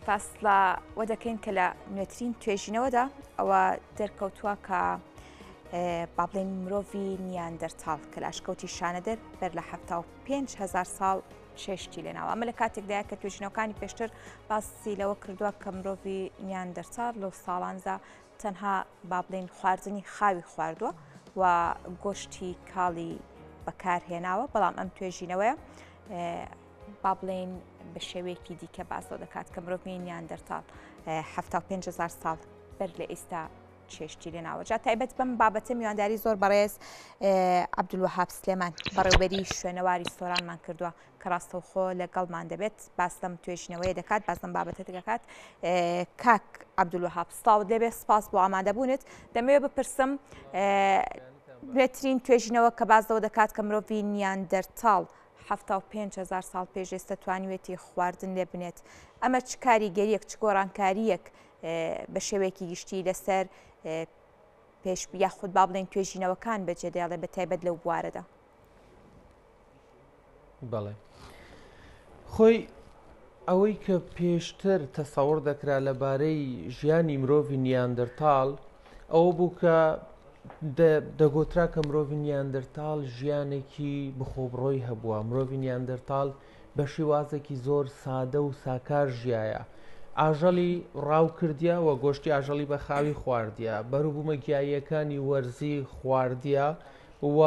باس لە وە دەکەین کە لە نوێترین توێژینەوەدا ئەوە دەرکەوتووە کە با بڵێن مرۆڤی نیاندەرتاڵ کە لە ئەشکەوتی شانەدەر بەر لە 75 هزار ساڵ چێشتی لێناوە. ئەمە لە کاتێکدایە کە توێژینەوەکانی پێشتر باسی لەوە کردووە کە مرۆڤی نیاندەرتاڵ لەو ساڵاندا تەنها با بڵێین خواردنی خاوی خواردووە و گۆشتی کاڵی بەکارهێناوە، بەڵام ئەم توێژینەوەیە با بڵێین بە شێوەیەکی دیکە باسەوە دەکات کە مرۆڤی نیاندەرتاڵ 75 هزار ساڵ بەر لە ئێستا چێشتی لێناوە. جا تایبەت بەم بابەتە میوانداری زۆر بەڕێز عەبدولوەهاب سلێمان بەڕێوبەری شوێنەواری سۆرانمان کردووە کە ڕاستەوخۆ لەگەڵمان دەبێت باس لەم توێژینەوەیە دەکات باس لەم بابەتە دەکات. کاک عەبدولوەهاب سڵاوت لێبێ، سپاس بۆ ئامادەبوونت. دەمەوێت بپرسم نوێترین توێژینەوە کە باس لەوە دەکات کە مرۆڤی نیاندەرتاڵ 75 هزار ساڵ پێش ئێستا توانیوێتی خواردن لێ بنێت، ئەمە چ کاریگەریەک چ گۆڕانکارییەک بە شێوەیەکی گشتی لەسەر پێش یاخود با بڵێن توێژینەوەکان بەجێ دێڵێ بە تایبەت لەو بوارەدا؟ بەڵێ خۆی ئەوەی کە پێشتر تەسەوڕ دەکرا لەبارەی ژیانی مرۆڤی نیاندرتاڵ ئەوە بوو کە دەگۆترا کە مرۆڤی نیاندرتاڵ ژیانێکی بخۆبڕۆی هەبووە، مرۆڤی نیاندرتاڵ بە شێوازێکی زۆر سادە و ساکار ژیایە، ئاژەڵی ڕاو کردیە و گۆشتی ئاژەڵی بە خاوی خواردیە، بەروبوومە گیاییەکانی وەرزی خواردیە و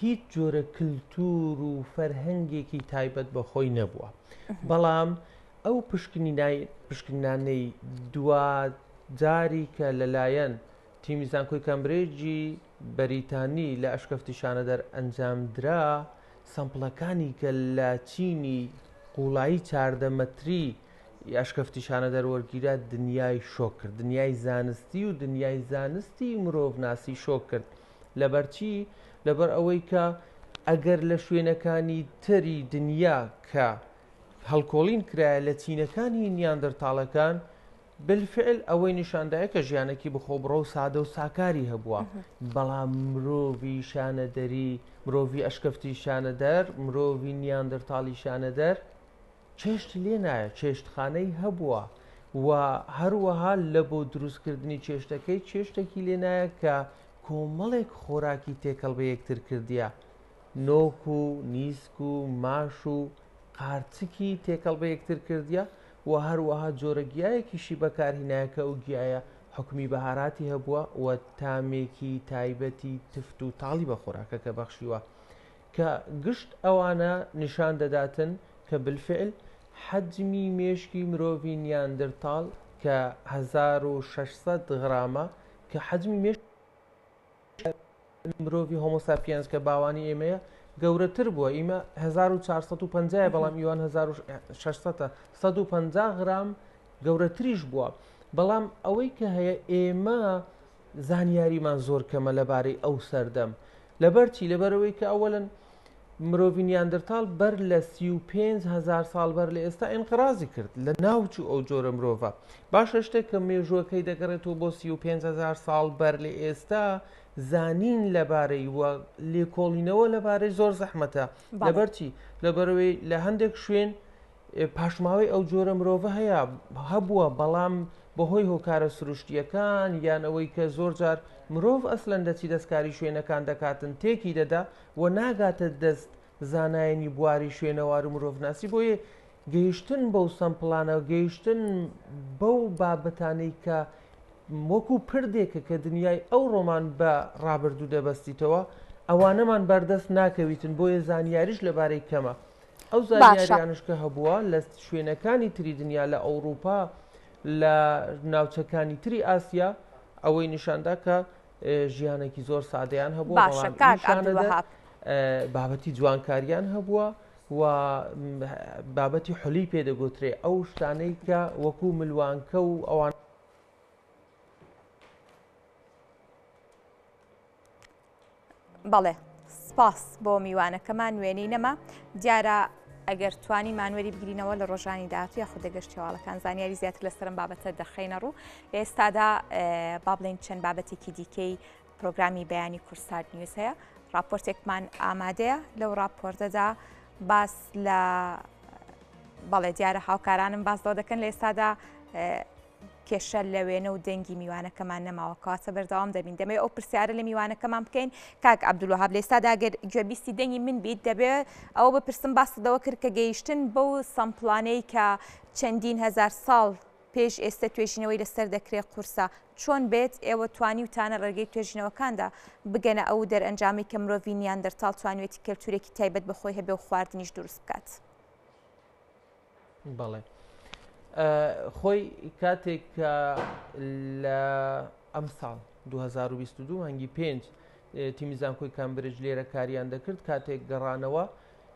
هیچ جۆرە کلتور و فەرهەنگێکی تایبەت بە خۆی نەبووە. بەڵام ئەو پشکنینانەی دواجاری کە لەلایەن تیمی زانکۆی کامبرێجی بەریتانی لە ئەشکەفتی شانەدەر ئەنجامدرا، سەمپڵەکانی کە لە چینی قوڵایی 14 مەتری ئەشکەفتی شانەدەر وەرگیرا دنیای شۆک کرد، دنیای زانستی و دنیای زانستی مرۆڤناسی شۆک کرد. لەبەرچی؟ لەبەر ئەوەی کە ئەگەر لە شوێنەکانی تری دنیا کە هەڵکۆڵین کرایە لە چینەکانی نیاندەرتاڵەکان، بالفعل ئەوەی نیشاندایە کە ژیانێکی بخۆبڕۆ و سادە و ساکاری هەبووە، بەڵام مرۆڤی شانەدەری، مرۆڤی ئەشکەفتی شانەدەر، مرۆڤی نیاندەرتاڵی شانەدەر چێشتی لێ نایە، چێشتخانەی هەبووە و هەروەها لە بۆ دروستکردنی چێشتەکەی چێشتێکی لێ نایە کە کۆمەڵێک خۆراکی تێکەڵ بە یەکتر کردیە، نۆک و نیسک و ماش و قارچکی تێکەڵ بە یەکتر کردیە و هەروەها جۆرە گیایەکیشی بەکارهینایە کە ئەو گیایە حوکمی بەهاراتی هەبووە و تامێکی تایبەتی تفت و تاڵی بە خۆراکەکە بەخشیوە کە گشت ئەوانە نیشان دەداتن کە بالفعل حەجمی مێشکی مرۆڤی نیاندرتاڵ کە 1600 غرامە کە حەجمی مێشکی مرۆڤی هۆمۆساپیەنس کە باوانی ئێمەیە گەورەتر بووە ئیمە 1450 بەڵام ئیوان 1600 150 غرام گەورەتریش بووە بەڵام ئەوەی کە هەیە ئێمە زانیاریمان زۆر کەمە لەبارەی ئەو سەردەم لەبەر چی لەبەرەوەی کە ئەوەلەن مرۆڤی نیاندرتاڵ بەر لە 35 هزار ساڵ بەر لە ئێستا ئینقرازی کرد لە ناوچوو ئەو جۆرە مرۆڤە باشە شتێک کە مێژووەکەی دەگەڕێتەوە بۆ 35 هزار ساڵ بەر لە ئێستا زانین لەبارەی و لێکۆڵینەوە لەبارەی زۆر زەحمەتە لەبەر چی لەبەرەوەی لە هەندێک شوێن پاشماوەی ئەو جۆرە مرۆڤە هەیە هەبووە بەڵام بەهۆی هۆکارە سروشتیەکان یان ئەوەی کە زۆر جار مرۆڤ ئەسلەن دەچی دەستکاری شوێنەکان دەکاتن تێکی دەدا و ناگاتە دەست زانایانی بواری شوێنەوار و مرۆڤناسی بۆیە گەیشتن بەو سەمپڵانە گەیشتن بەو بابەتانەی کە وەکو پردێکە کە دنیای ئەو ڕۆمان بە ڕابردوو دەبەستیتەوە ئەوانەمان بەردەست ناکەویتن بۆیە زانیاریش لەبارەی کەمە ئەو زانیاریانش کە هەبووە لە شوێنەکانی تری دنیا لە ئەوروپا لە ناوچەکانی تری ئاسیا ئەوەی نیشاندا کە ژیانێکی زۆر سادەیان هەبووە باشە کاک عەبدولوەهاب بابەتی جوانکاریان هەبووە و بابەتی حلی پێ دەگوترێ ئەو شتانەی کە وەکو ملوانکە و ئەوان بەڵێ سپاس بۆ میوانەکەمان وێنەی نەما دیارە ئەگەر توانی مانوەری بگرینەوە لە ڕۆژانی داهاتوو یاخود لە گەشت هەواڵەکان زانیاری زیاتر لەسەرم بابەتە دەخەینە ڕوو لە ئێستادا با بڵێین چەند بابەتێکی دیکەی پرۆگرامی بەیانی کوردستات نیوز هەیە راپۆرتێکمان ئامادەیە لەو راپۆرتەدا باس لە. بەڵێ دیارە هاوکارانم باس لەوە دەکەن لە ئێستادا کێشە لە وێنە و دەنگی میوانەکەمان نەماوە کەواتە بەردەوام دەبین دەمەوێت ئەو پرسیارە لە میوانەکەمان بکەین کاک عەبدولوەهاب لە ئێستادا گەر گوێبیستی دەنگی من بیت دەبێ ئەوە بپرسم باست لەوە کرد کە گەیشتن بەو سەمپڵانەی کە چەندین هەزار ساڵ پێش ئێستە توێژینەوەی لەسەر دەکرێت قورسە چۆن بێت ئێوە توانیوتانە ڕێگەی توێژینەوەکاندا بگەنە ئەو دەرئەنجامەی کە مرۆڤی نیاندەرتاڵ توانیوێتی کەلتورێکی تایبەت بە خۆی هەبێ و خواردنیش دروست بکات؟ بەڵێ خۆی کاتێک کە لە ئەمساڵ 2022 مانگی پێنج تیمی زانکۆی کامبرج لێرە کاریان دەکرد کاتێک گەڕانەوە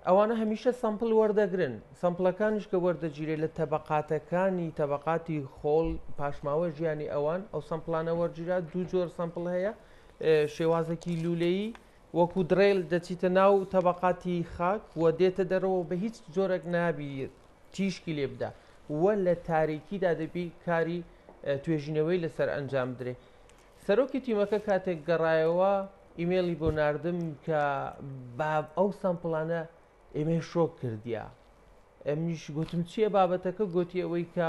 ئەوانە هەمیشە sample وەردەگرن sample ەکانیش کە وەردەگیرێت لە تەبقاتەکانی تەبقاتی خۆڵ پاشماوە ژیانی ئەوان ئەو sample انە وەرگیرا دوو جۆر sample هەیە شێوازێکی لولەیی وەکو drill دەچیتە ناو تەبەقاتی خاک و دێتە دەرەوە بە هیچ جۆرێک نابی تیشکی لێ بدا و لە تاریکیدا دەبی کاری توێژینەوەی لەسەر ئەنجام بدرێ. سەرۆکی تیمەکە کاتێک گەڕایەوە ئیمێڵی بۆ ناردم کە با ئەو sample انە ئێمەی شۆک کردیا. ئەمنیش گوتم چییە بابەتەکە گوتی ئەوەی کە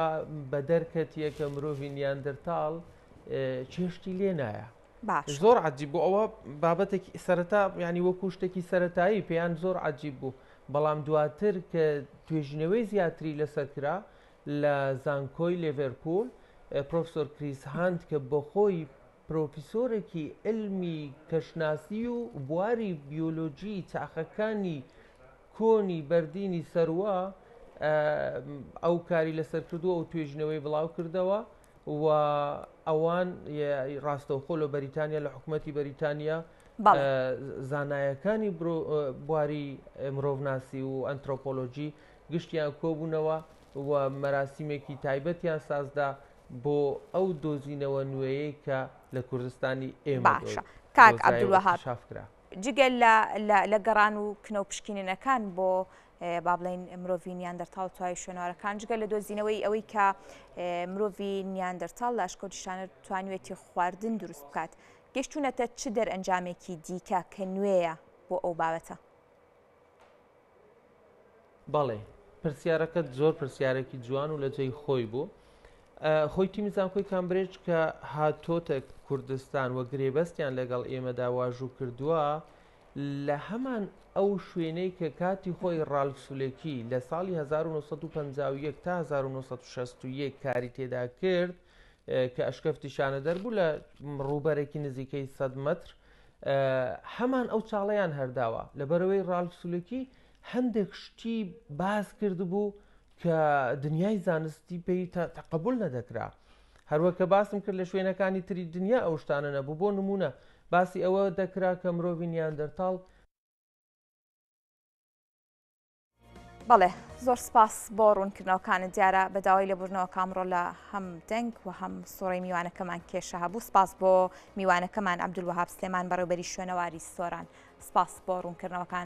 بەدەرکەتیە کە مرۆڤی نیاندرتاڵ چێشتی لێ نایە. باشە. زۆر عەجیب بوو ئەوە بابەتێکی سەرەتا یانی وەکو شتێکی سەرەتایی پێیان زۆر عەجیب بوو بەڵام دواتر کە توێژینەوەی زیاتری لەسەر کرا لە زانکۆی لێڤەرپوول پرۆفسۆر کریس هانت کە بەخۆی پرۆفیسۆرێکی علمی کەشناسی و بواری بیۆلۆجی چاخەکانی کۆنی بەردینی سەروە ئەو کاری لەسەر کردووە و توێژینەوەی بڵاو کردەوە و ئەوان ڕاستەوخۆ لە بەریتانیا لە حکوومەتی بەریتانیا زانایەکانی بواری مرۆڤناسی و ئەنترۆپۆلۆجی گشتیان کۆبوونەوە و مەراسیمێکی تایبەتیان سازدا بۆ ئەو دۆزینەوە نوێیەی کە لە کوردستانی ئێمە باشە کاک عەبدولوەهاب کرا. جگە لە گەڕان و کنە و پشکینەکان بۆ با بڵێین مرۆڤی نیاندەرتاڵ توای شوێنەوارەکان جگە لە دۆزینەوەی ئەوەی کە مرۆڤی نیاندەرتاڵ لە ئەشکەوتی شانە توانیوێتی خواردن دروست بکات گەشتونەتە چ دەرئەنجامێکی دیکە کە نوێیە بۆ ئەو بابەتە؟ بەڵێ پرسیارەکەت زۆر پرسیارێکی جوان و لە جێی خۆی بوو خۆی تیمی زانکۆی کامبرێج کە هاتۆتە کوردستان و گرێبەستیان لەگەڵ ئێمەدا واژوو کردووە لە هەمان ئەو شوێنەی کە کاتی خۆی ڕالف سولێکی لە ساڵی 1951 تا 1961 کاری تێدا کرد کە ئەشکەفتی شانەدەر بوو لە ڕووبەرێکی نزیکەی 100 مەتر هەمان ئەو چاڵەیان هەرداوە لەبەرەوەی ڕالف سولێکی هەندێک شتی باس کردبوو کە دنیای زانستی پێی تەقبول نەدەکرا هەروەک کە باسم کرد لە شوێنەکانی تری دنیا ئەو شتانە نەبوو بۆ نمونە باسی ئەوە دەکرا کە مرۆڤی نیاندەرتاڵ بەڵێ زۆر سپاس بۆ ڕوونکردنەوەکانت دیارە بە داوای لێبوردنەوە کە ئەمڕۆ لە هەم دەنگ و هەم سوڕی میوانەکەمان کێشە هەبوو سپاس بۆ میوانەکەمان عەبدولوەهاب سلێمان بەڕێوبەری شوێنەواری سۆران سپاس بۆ ڕوونکردنەوەکان.